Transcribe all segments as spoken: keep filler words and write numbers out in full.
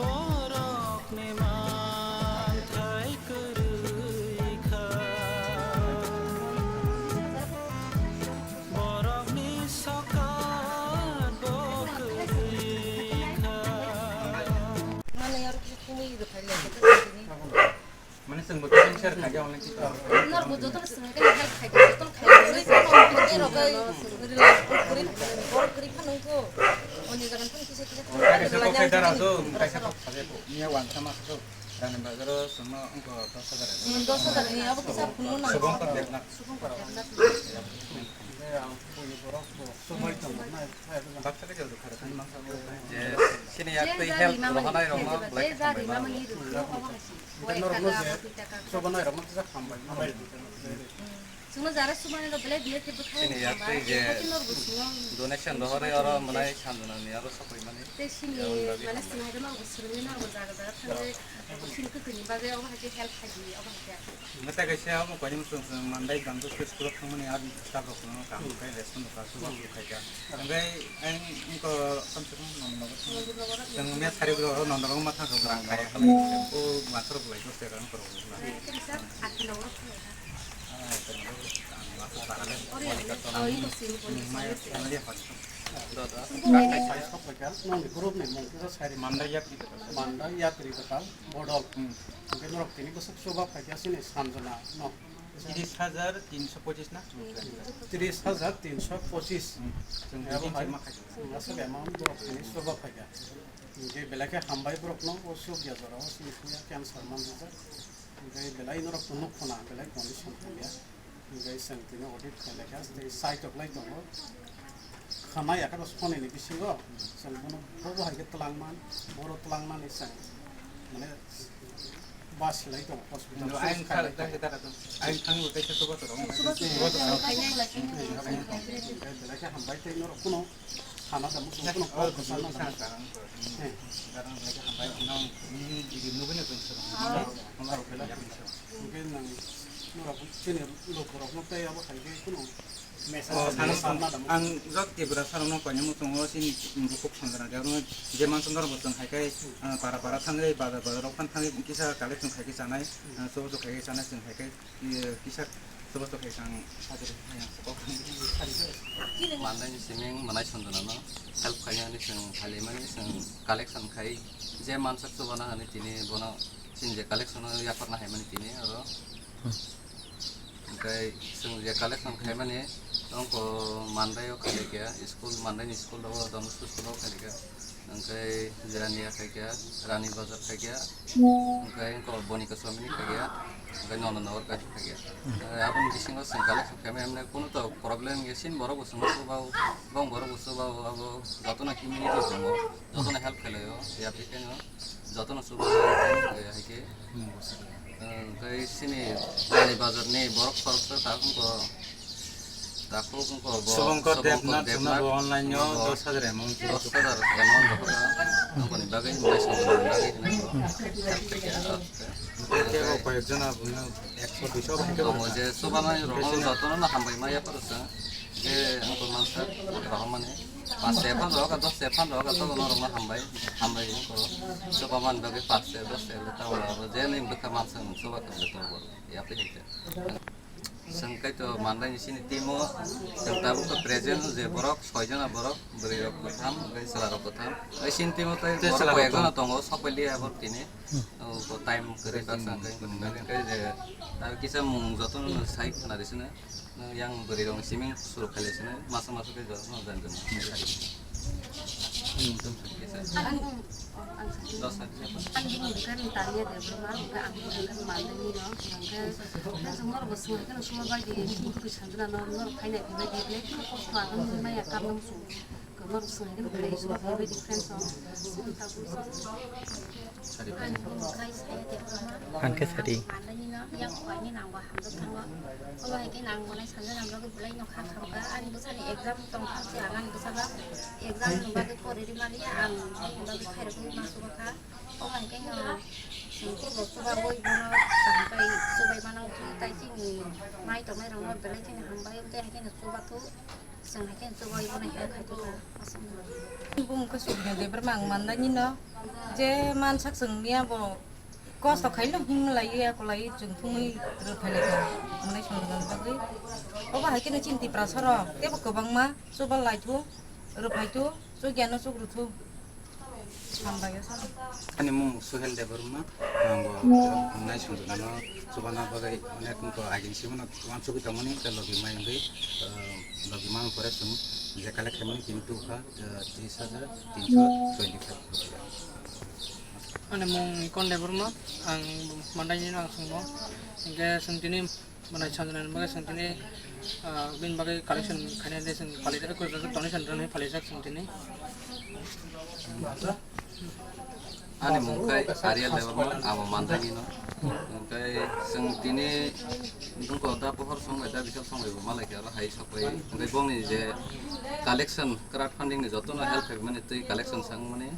Borokni manthai kwrwi kha, borokni sokat bo kwrwi kha. Mane chwng bo khe share khaidi online kisa. Nor bo joto swng khe help khaidi, joto khaidi. Ori phano rok bai, ori phano ko, oni jagan phano kisa kisa. Kaisa kok khaida rasu, kaisa kok khaja ko. Niya wan sama ko. Rani bazaro suma ongko dos hajar. Hmm, dos hajar ni abo kisa phungo na. Subong ko debna. Subong ko debna. Baksa ke jadu khara kan mangsa. Je sini yak tei help rohanai rok ma, je jari mama ni ruk. Norokno je sobanai rokno kisa hambai. Chwngno jara sumani rok belai belai khe bwkhai. Chini yak tei je donation rohorwi oro mwnai sanjwnani aro sokoi mani. Tei sini mane sini hai rok swrwngwi norok jaga jaga thangwi sini kwtwini bagwi obo hai khe help khai di obo hai khe. Mata kaisa omo koi mung sung sung mandai gam dos ke school thangmani ar staff rok no kam kai respond ka suba khai ka. Angkai ang ko kam se kam non no. Tang me thari bro non no ma thang rang khai. O ma thar bulai dos te rang pro. Mandai yak di. Mandai yak ri ka. Bodol. Hmm. Hingke norok tini bwswk chuba phaikha chini Sanjana no. Tris hajar tinsho pochis na? Tris hajar tinsho pochis. Hmm. Chwng abo hai. Hmm, aswk amount borok tini chuba phaikha. Hingke belai khe hambai borokno o chukya jorao chini puya cancer manjak. Hingke belai norok nukho na belai condition hamya. Hingke chwng tini audit khailai kha, tei saitok lai tongo. Khana ya khe bo sonini bisingo chwng bono bobo hai khe twlangman, boro twlangmani chwng mane basilai tongo hospital. Ayang khailai tongo. Ayang thangwi kaisa chubachu rok. Chubachu rok. Belai khe hambai tei norok kuno sana da muchung kuno kok sana da. Garang belai khe hambai nang nini video nugwi no chwng sero. Hambai belai. Hingke nang norok chini lokorokno tei abo hai khe kuno message. O, sana sana da. Ang jok Tripura sarokno koinwi muchungo chini bukhuk Sanjana Debbarma je mansa norokbo chwng hai khe, ah, para para thangwi bazar bazar rok phan thangwi kisa collection khai khe chanai, ah, chubachu khai khe chanai chwng hai khe, eh, kisa chubachu khai khe ang sajagwi hai ang kok thangwi. Mandaini siming mwnai Sanjanano help khai hwnwi chwng phailai mani chwng collection khai je mansa chubana hwnwi tini bono chini je collection o yapharna hai mani tini oro. Hwnkhe chwng je collection khaimani, ongko Mandai o khaikha, school, Mandai ni school o, Don Bosco school o khaikha, hwnkhe Jirania khaikha, Rani Bazar khaikha, hwnkhe ongko Bonika Chowmini khaikha, hwnkhe Nonda Nagar khaikha. Eh, aboni bisingo chwng collection khaimani, emne kunu to problem ya, chini borok bo chwngno chuba o, bong borok bo chuba o, abo jotono community tongo, jotono help khlai o, ya, bekheno jotono chuba o, hai khe. Hwnkhe chini Rani Bazar ni borok khoroksa takhuk wngkho, takhuk wngkho bo Subhankar Debnath, Subhankar Debnath, bo online o dos hajar amount. Dos hajar amount rokha, aboni bagwi mwnai Subhankar bagwi hwnwi bo help khaikha. Tei bo koyekjon aboni ekso duiso bai khe tongo je chubanai rok jotono no hambai ma yapharo chwng je wngkha mansa rohormani. Paste phan rohorkha, doste phan rohorkha, tobo norokno hambai, hambai wngkha. Chubaman bagwi paste, doste le tabuk abo je nini bwkha mansa nwng chuba khe le tongo, yapri hai khe. Chwng kaitor mandaini chini team o, chwng tabuk to present je borok, soi jona borok, bwrwi rok kwtham, tei chwla rok kwtham. Tei chini team o tei borok chwla rok koi ek jona tongo, sok pai liya borok tini. O ko time kwrwi baksa hwnkhe, hwnkhe je, tabuk kisa mung jotono sai khna rw sino. Yang bwrwi rok siming suru khaile sino, masa masa khe jotono jan jan. Dos hari. Ang bini bwkha ni tangya de bwrma, hwnkhe ang bini bwkha ni mandaini no, hwnkhe, hwnkhe chwng norok bo swngwi kheno chwngma bai di, chini bwkha sanjwna no, norok phaina phaibai di, belai kheno kosto ang wngwi maya, kap nang chwng, norok swngwi kheno belai chwng phaibai di, friends rok, chwng tabuk chwng. Ang bini bwkha ni tangya de bwrma, ang khe sadi. Mandaini no, yang khaini nang bo hamjak thango, obo hai khe nang bo nai sanjwna bagwi belai no kha khamkha, ani bwsani exam tong kha, se ang ani bwsa ba exam ni bagwi pori ri mani, ang bini bagwi khairokgwi ma chuba kha. Omo hai khe no, chwng teibo chubaui bono kaham khe chubai mano, tei chini mai tongnai rok no belai kheno hambai, tei hai khe no chuba thu, chwng hai khe no chubaui bono help khai thung kha. Bumung khe Sukriya Debbarma ang mandaini no, je mansak chwng miya bo kosto khaino himlai ya, akolai chwng thumui rwphai lai kha, manai songwrwngni bagwi. Obo hai khe no chini Tiprasa rok teibo kwbangma chuba lai thu, rwphai thu, chukya no chuk rw thu. Hambai o sano. Ani mung Suhel Debbarma, ang bo naisong jana no chubana bagwi onek wngkha, agin simono wansugwi tongmani, tei logi mai wngwi, eh, logi mang pore chwng je collect khaimani tini tubukha, eh, tris hajar tinso twenty five. Ani mung Nikon Debbarma, ang mandaini no ang songmo, hingke chwng tini Manai sanjana ni bagwi chwng tini, ah, bini bagwi collection khainai de chwng phalijak, koi donation rwnai phalijak chwng tini. Ani mung khe Ariel Debbarma, amo mandaini no. Hwnkhe chwng tini bwkha da pohor song bai da bikal song bai bo malai khe aro hai sok bai. Hwnkhe bongni je collection, crowd funding ni jotono help khaimani twi collection sangmani.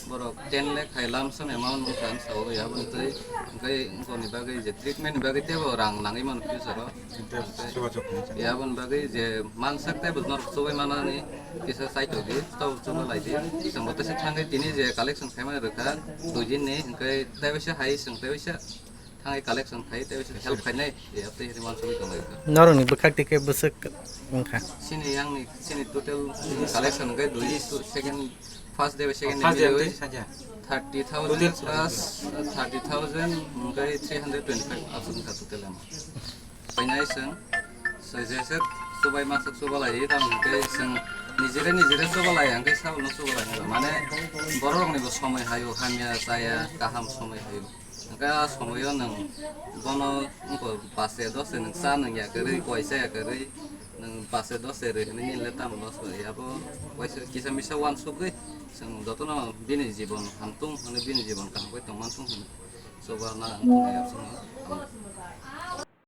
Borok ten lakh hai lump sum amount wngkha ang sao, aboni twi hwnkhe wngkoni bagwi je treatment ni bagwi teibo rang nangwi mano future o. Hwnkhe aboni bagwi je mansak teibo norok chubai manani kisa saitokdi, tabo chuba laidi. Chwng bo teisa thangwi tini je collection khaimani rwkha dui din ni, hwnkhe teibaisa hai chwng teibaisa thangwi collection khai teibaisa help khainai, tei tei wansugwi tonglai kha. Norokni bwkhak tike bwswk wngkha? Chini yangni, chini total collection hwnkhe dui, second, first day bai second day milwi thirty thousand plus thirty thousand hwnkhe three hundred twenty five aswk wngkha total amount. Painai chwng, se je se chubai masa chuba lai, tamo hwnkhe chwng nijere nijere chuba lai, hwnkhe sabono chuba lai, mane borok rokni bo somoi hayo, hamya chaya, kaham somoi hayo. Hwnkhe a somoio nwng bono wngkha pache doche nwng cha nwng ya kwrwi, koi cha ya kwrwi, nwng pache doche rwi hwnwi nini le tamo loss bai? Abo waisa kisa misa wansugwi chwng jotono bini jibon hamtung hwnwi, bini jibon kaham khe tongmanthung hwnwi chuba na wngthung ya chwngno.